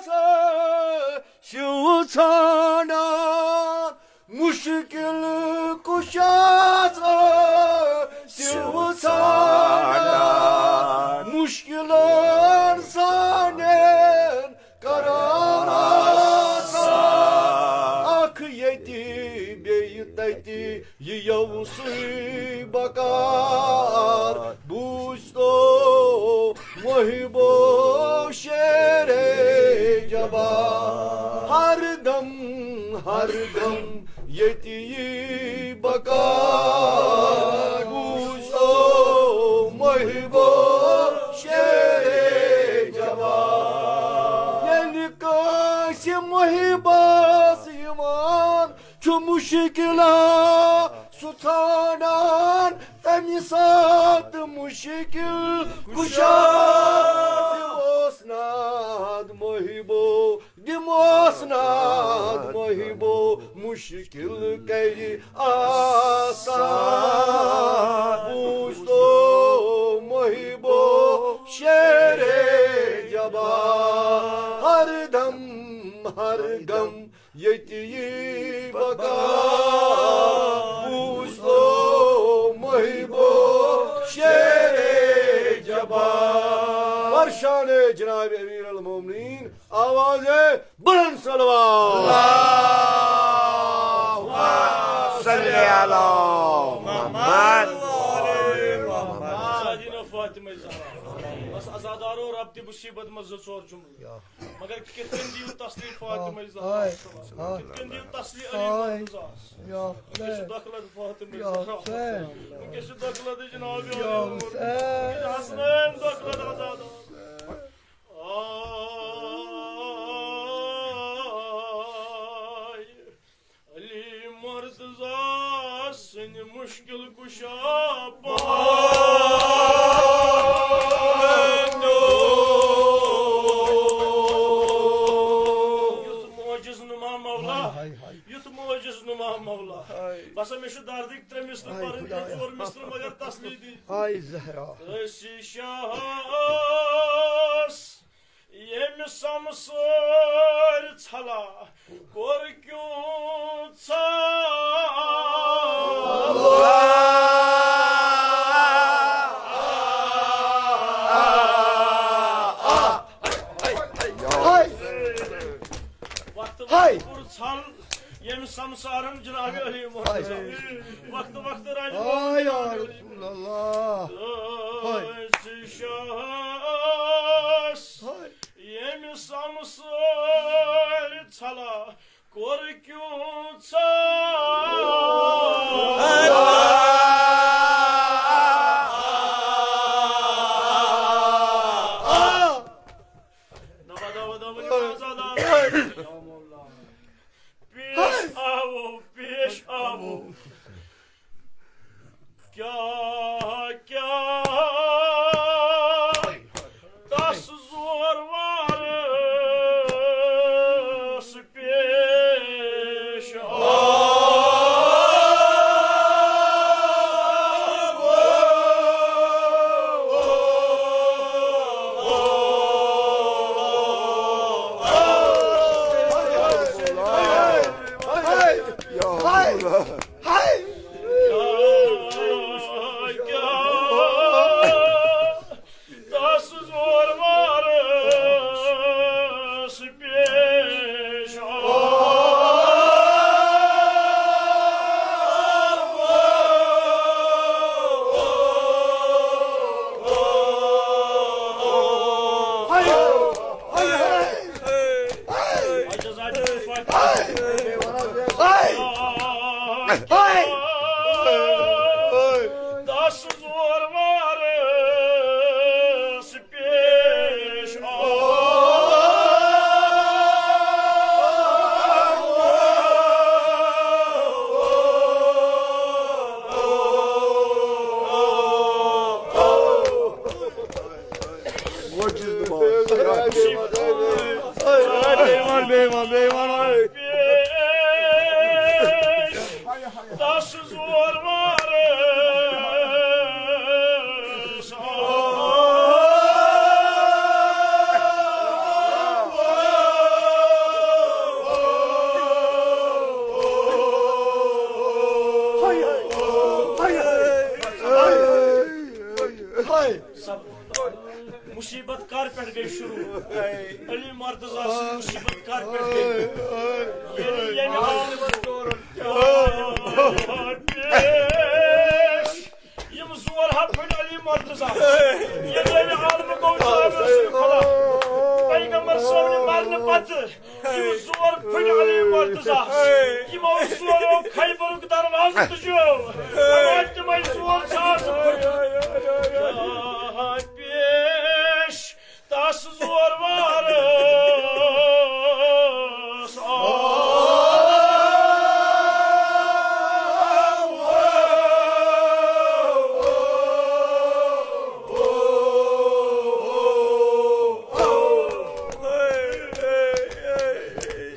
سا چھُ ژھانڈان، مشکل کشا سا چھُ ژھانڈان، مشکلن سانٮ۪ن کران آسان۔ اکھ تتی یِیو سُے بکار، بوٗزتو محبو شیر جبار۔ ہر دم، ہر دم ییٚتہِ یی بکار، بوٗزتو محبو شیر جبار۔ ییٚلہِ کٲنٛسہِ محبس یِوان چھُ مُشکِلا سُہ ژھانڈان، تَمہِ ساتہٕ مُشکِل کُشا۔ دِموس ناد محبو، دِموس ناد محبو، مُشکِل کَرِ آسان۔ بوٗزتو محبو شیر جبار، ہر دم، ہر گم ییٚتہِ یی بکار، بوٗزتو محبو شیر جبار۔ برشان جناب امیر المومنین، آواز بلند صلوات۔ اللہم صل علی محمد۔ سیدنا فاطمہ زہرا۔ بس عزادارو، رب تہِ مصیبت منٛز زٕ ژور جملہٕ۔ مگر کِتھ کٔنۍ دِیِو تسلی فاطمہ زہرا؟ ہاے، ہاے۔ کِتھ کٔنۍ دِیِو تسلی علی ہاے۔ محمد رضاہس؟ یا وٕنکیٚس چھُ حسین۔ دۄکھٕ لد فاطمہ یا زہرا۔ حسین۔ وٕنکیٚس چھُ دۄکھٕ لد جناب یا علی۔ حسین۔ وٕنکیٚس چھُ حسنین دۄکھٕ لد آزاد۔ آے۔ علی مرتضی سٕنٛدِ مُشکِل کُشا پہلو۔ یُتھ معجز نما مولا، ہاے، ہاے، ہاے۔ یُتھ معجز نما مولا۔ ہاے۔ بس مےٚ چھُ دردٕکۍ ترٛےٚ مِصرٕ ہاے پرٕنۍ، خدایا۔ ژور مِصرٕ مگر تسلی دِنۍ۔ ہاے زہرا۔ أسی شاہس ییٚمہِ سمسٲرۍ ژھلا کوٚر کیوں ژھا۔ وقتہٕ ہاے۔ وقتہٕ کوٚر ژھل۔ ییٚمہِ سمسارن جناب علی محمد ہاے۔ وقتہٕ وقتہٕ رنہِ ہاے یا رسول اللہ۔ ہاے۔ أسۍ شاہس ہاے۔ ییٚمہِ سمسٲرۍ ژھلا کوٚر کیوں ژھا۔ دبا، دبا، دبا، دبا، دبا۔ پیش آوو، پیش آوو۔ کیٛاہ، کیٛاہ تس زور وارس پیش آو۔ تس زور وارس پیش آو۔ دس زور وارس پیش آو۔ تس زور وارس آو۔ مصیبت کر پٮ۪ٹھ گٔے شروع؟ علی مرتضی سٕنٛز مصیبت کر پٮ۪ٹھ گٔے؟ ییٚلہِ ییٚمہِ عالمہٕ تُجو، اَوَے تِمَے زور چھِ آز۔ پیش تَس زور وارَس۔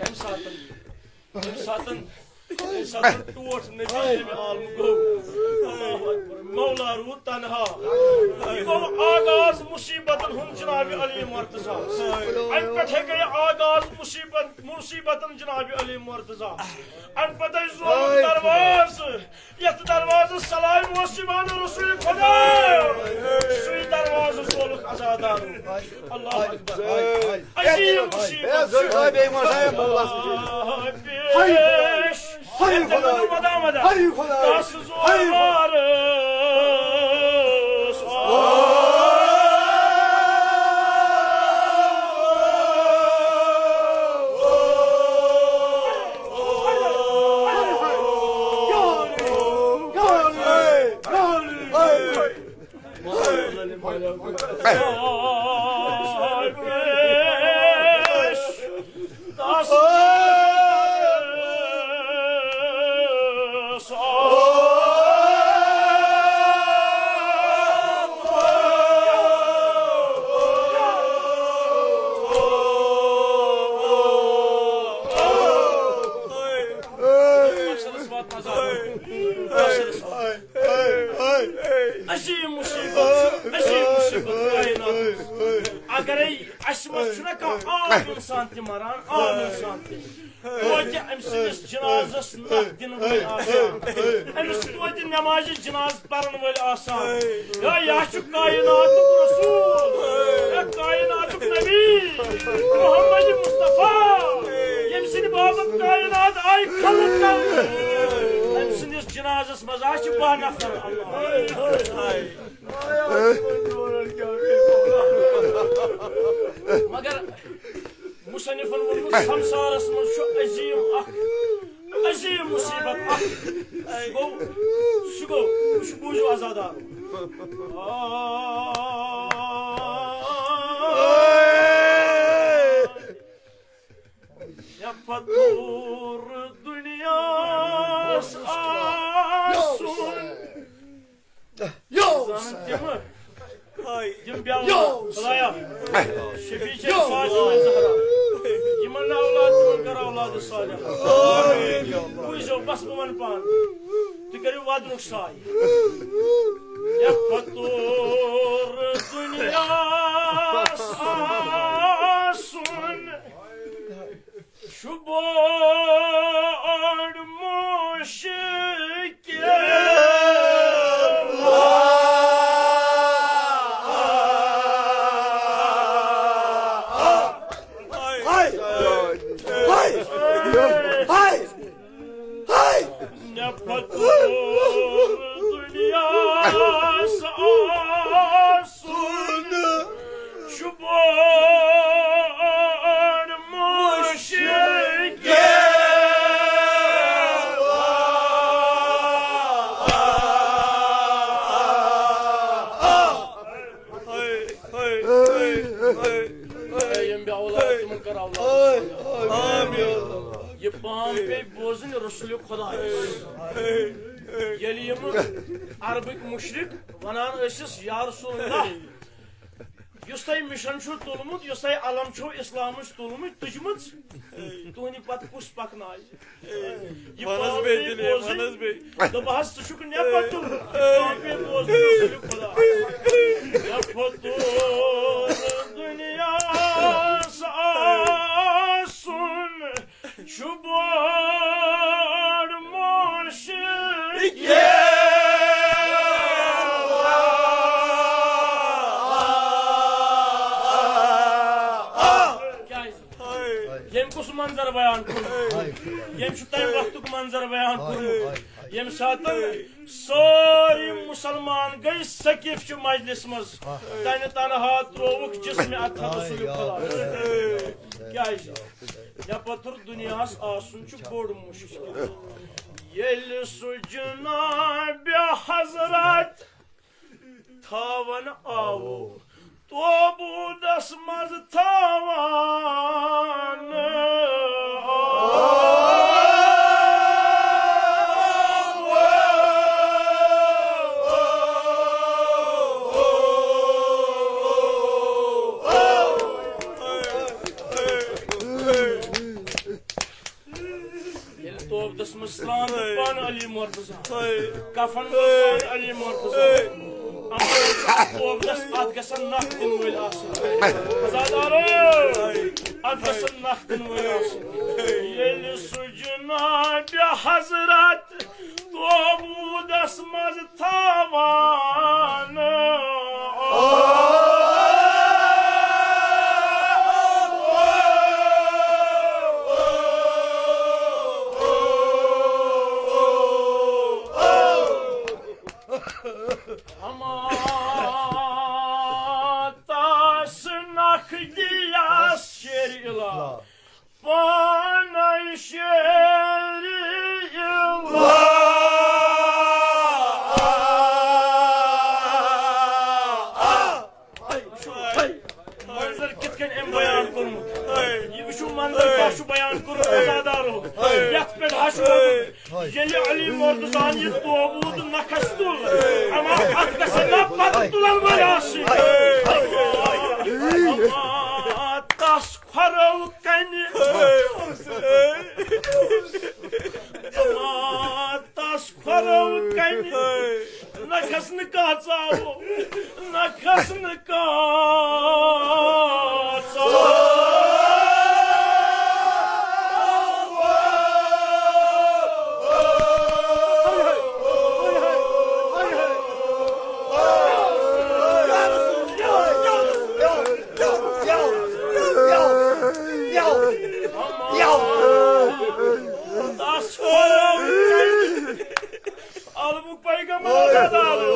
تَمہِ ساتَن، تَمہِ ساتَن، تَمہِ ساتَن ٹوٹھ نبی ییٚمہِ عالمہٕ گوٚو۔ اللہ اکبر۔ مولا روٗد تنہا۔ یہِ گوٚو آغاز مُصیٖبتَن ہُنٛد جناب علی مرتضیٰ۔ اَمہِ پٮ۪ٹھَے گٔے آغاز مُصیٖبت، مُصیٖبتَن جناب علی مرتضیٰ۔ اَمہِ پَتَے زولُکھ دروازٕ، یَتھ دروازَس سلام اوس یِوان رسول خدا، سُے دروازٕ زولُکھ عزادارو۔ اللہ اکبر۔ عظیم مصیبت۔ اللہ پیش۔ ہاے خدایا۔ مدا مدا۔ ہاے خدایا۔ تَس زور وارَس۔ عظیم مصیبت چھُ، عظیم مصیبت کائنات۔ اگرے اَسہِ منٛز چھُنہ کانٛہہ عام اِنسان تہِ مران، عام اِنسان تہِ، توتہِ أمۍ سٕنٛدِس جنازس نکھ دِنہٕ وٲلۍ آسان، أمِس توتہِ نمازِ جنازٕ پرن وٲلۍ آسان۔ یا، یا چھُ کائناتُک رسول، یا کائناتُک نبی، محمد مصطفیٰ، ییٚمہِ سٕنٛدِ باپتھ کائنات آیہِ خلق کرنہٕ۔ أمۍ سٕنٛدِس جنازس منٛز آسہِ باہ نفر۔ اللہ۔ مگر مصنفن ووٚنمُت، سمسارس منٛز چھُ عظیم اکھ، عظیم مصیبت اکھ۔ سُہ گوٚو، سُہ گوٚو، وٕچھ، بوٗزِو عزادارو۔ یا فطور دُنیاہَس آسُن۔ یو زانن تِمہٕ۔ یِم بیٚوان یو خدایا، شفیع چھِ یو فاطمہ زہرا۔ یِمن نہٕ اولاد، تِمن کر اولاد صالح۔ آمین۔ بوٗزِو، بس بہٕ وَنہٕ پانہٕ۔ تُہۍ کٔرِو وَدنُک سایہِ۔ یا فطور دُنیاہَس آسُن۔ چھُ بوٚڑ مُشکِل۔ ہاے! ہاے! ہاے! ہاے! نفت دُنیاہَس آسُن۔ چھُ بوٚڑ مُشکِل۔ اے یِم بے اولاد، تِمن کر اولاد۔ آمین۔ یہِ پام پیٚیہِ بوزٕنۍ رسول خدایس۔ ییٚلہِ یِم عربٕکۍ مُشرِک ونان ٲسِس، یا رسول اللہ، یُس تۄہہِ مِشن چھُو تُلمُت، یُس تۄہہِ علم چھُو اِسلامٕچ تُلمٕتۍ، تُجمٕژ، تُہنٛدِ پتہٕ کُس پکنایہِ؟ یہِ وَن حظ پانہٕ بیٚیہِ تہِ تیٚلہِ، بوزٕنۍ۔ وَن حظ بیٚیہِ۔ دوٚپ حظ، ژٕ چھُکھ نٮ۪بر تُلمُت، پانہٕ بیٚیہِ بوزُن رسول خدا۔ نفت دُنیاہَس آسُن۔ چھُ بوٚڑ مُشکِل۔ کیٛازِ؟ ییٚمۍ کُس منظر بیان کوٚرمُت؟ ییٚمۍ چھُ تَمہِ وقتُک منظر بیان کوٚرمُت، ییٚمہِ ساتہٕ سٲری مُسلمان گٔے ثقیف چہِ مجلس منٛز۔ تَنہِ تنہا ترٛووُکھ جسمِ اطہر رسول خدا۔ کیٛازِ؟ مےٚ پتُر دُنیاہَس آسُن چھُ بوٚڑ مُشکِل۔ ییٚلہِ سُہ جناب حضرت تھاوان آو، توبوٗدس منٛز تھاوان آو۔ ییٚلہِ توبہٕ دِژمٕژ سلام دیُت پانہٕ علی مرتضی۔ کفن وول پانہٕ علی مرتضی۔ اما توبہٕ دِژ، اتھ گژھن نکھ دِنہٕ وٲلۍ آسٕنۍ۔ عزادارو، اتھ گژھن نکھ دِنہٕ وٲلۍ آسٕنۍ۔ ییٚلہِ سُہ جناب حضرت توبوٗدس منٛز تھاوان۔ اما تس نکھ دِیس شیرِ الہ۔ پانے شیرِ الہ۔ منظر کِتھ کٔنۍ أمۍ بیان کوٚرمُت۔ یہِ وٕچھِو منظر کیٛاہ چھُ بیان کوٚرمُت عزادارو۔ یَتھ پٮ۪ٹھ ہا چھُ ووٚنمُت، ییٚلہِ علی مرتضیٰ ہن یہِ توبوٗد نکھس تُل، اما اَتھ گژھن نا پتہٕ تُلن وٲلۍ آسٕنۍ۔ اما تس کھۄرو کنہِ۔ اما تس کھۄرو کنہِ۔ نہ کھسنہٕ کانٛہہ ژاوو، نہ کھسنہٕ کانٛہہ ژاوو۔ تس کھۄرو کنہِ۔ عالمُک پیغمبر عزادارو۔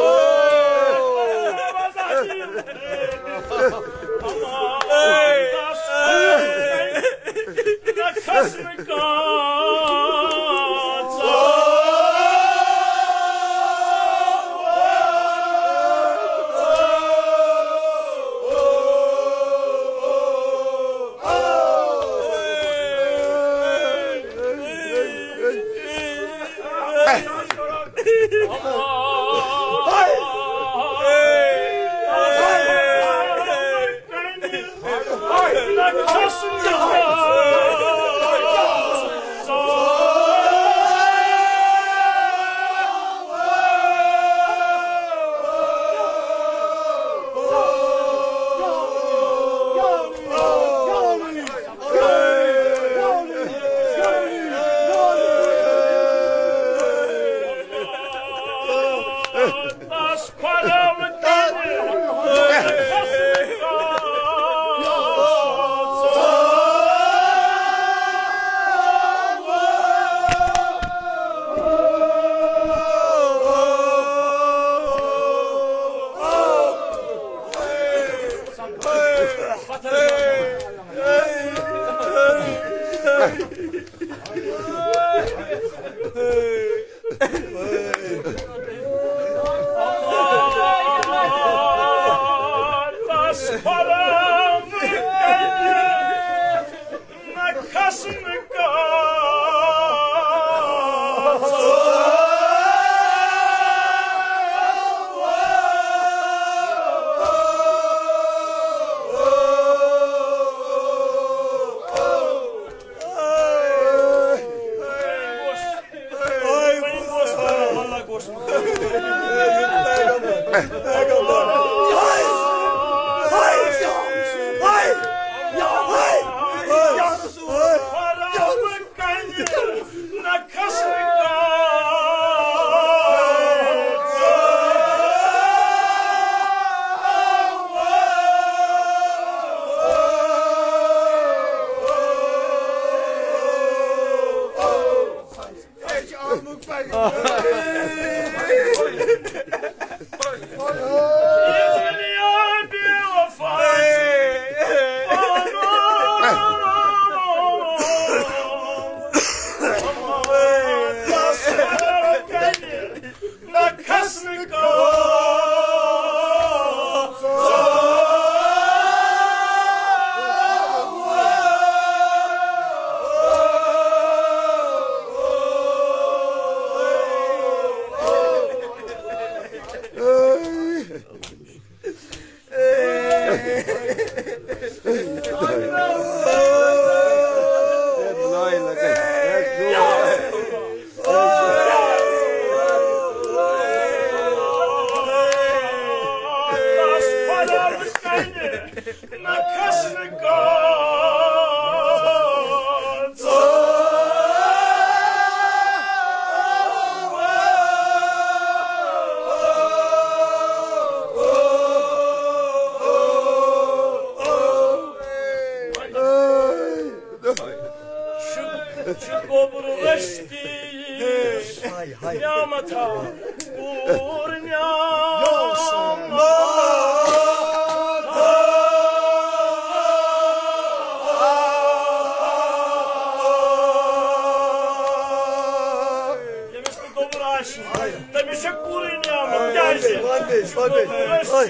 نعمت ہا، پوٗرٕ نعمت۔ ییٚمِس نہٕ گوٚبُر آسہِ، تٔمِس چھےٚ پوٗرٕ نعمت۔ کیٛازِ؟ وَن دے، وَن دے۔ گوٚبُر آسہِ۔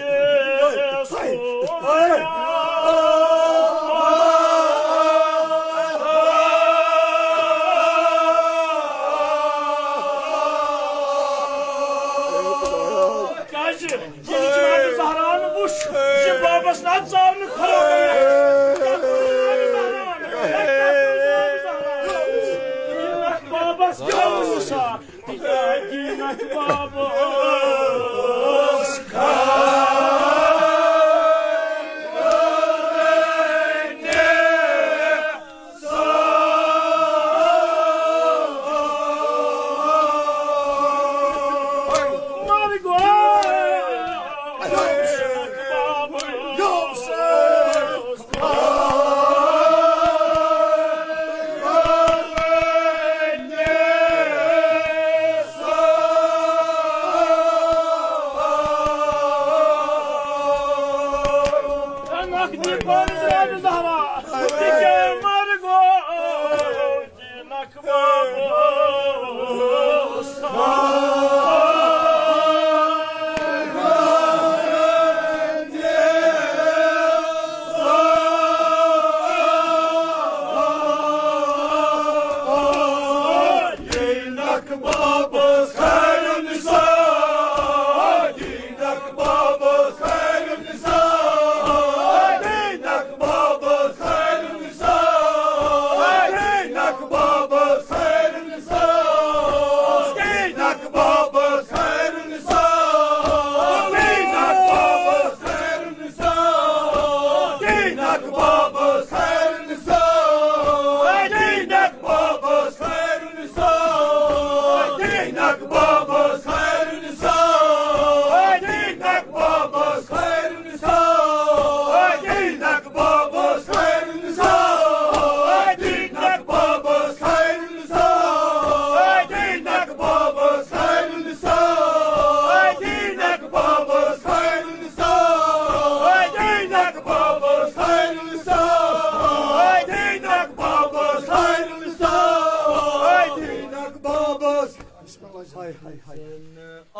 کیٛازِ؟ ییٚلہِ جناب زہرا وُچھ، یہِ بابس نہ ژاو نہٕ خراب۔ بابس کیٛاہ اوس آسان؟ دینک بابس